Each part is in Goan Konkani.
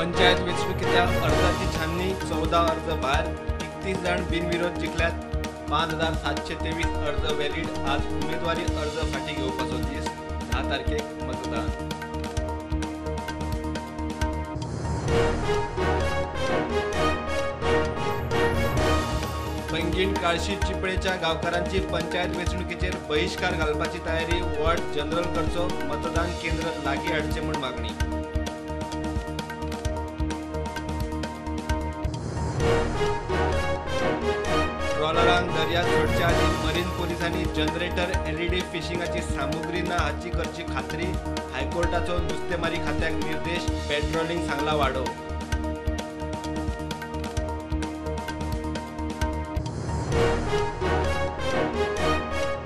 पंचायत वेंचणुकेच्या अर्जाची छाननी 14 अर्ज भायर, 31 जाण बिनविरोध जिखल्यात. 5723 अर्ज व्हॅलिड. आज उमेदवारी अर्ज फाटीं घेवपाचो दीस. 10 तारखेक मतदान. पैंगीण काळशी चिपळेच्या गांवकारांची पंचायत वेंचणुकेचेर बहिश्कार घालपाची तयारी. वॉर्ड जनरल करचो, मतदान केंद्र लागीं हाडचें म्हूण मागणी. ट्रॉलरांक दर्यांत सोडचे आदीं मरीन पोलिसांनी जनरेटर, एलईडी फिशिंगाची सामुग्री ना हाची करची खात्री. हायकोर्टाचो नुस्तेमारी खात्याक निर्देश. पेट्रोलिंग सांगला वाडोव.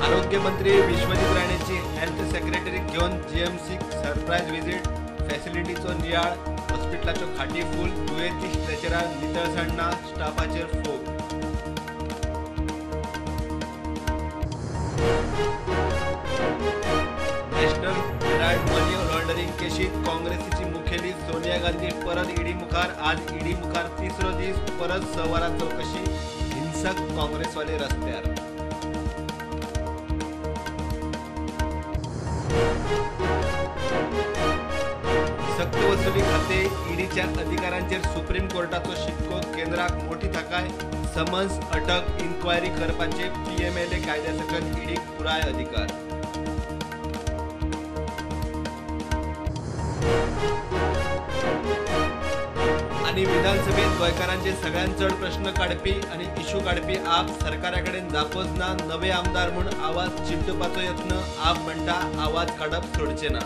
आरोग्य मंत्री विश्वजीत राणेची हेल्थ सेक्रेटरीक घेवन जीएमसीक सरप्रायज व्हिजीट. फॅसिलिटीचो नियाळ. हॉस्पिटलाच्यो खाटी फूल. दुयेंती स्ट्रेचरार नितळसाण ना. स्टाफाचेर फोग. नॅशनल हेराल्ड मनी लॉन्ड्रिंग केशीत काँग्रेसीची मुखेली सोनिया गांधी परत ईडी मुखार. आज ईडी मुखार तिसरो दीस. परत 6 वरां चवकशी. हिंसक काँग्रेसवाले रस्त्यार. सक्तवसुली खाते ईडीच्या अधिकारांचेर सुप्रीम कोर्टाचो शिक्को. केंद्राक मोठी थाकाय. समन्स, अटक, इन्क्वायरी करपाचे पीएमएलए कायद्या सकयल ईडीक पुराय अधिकार. आनी विधानसभेत गोंयकारांचे सगळ्यांत चड प्रश्न काडपी आनी इश्यू काडपी आप सरकारा कडेन जापच ना. नवे आमदार म्हूण आवाज चिड्डुपाचो यत्न. आप म्हणटा आवाज काडप सोडचे ना.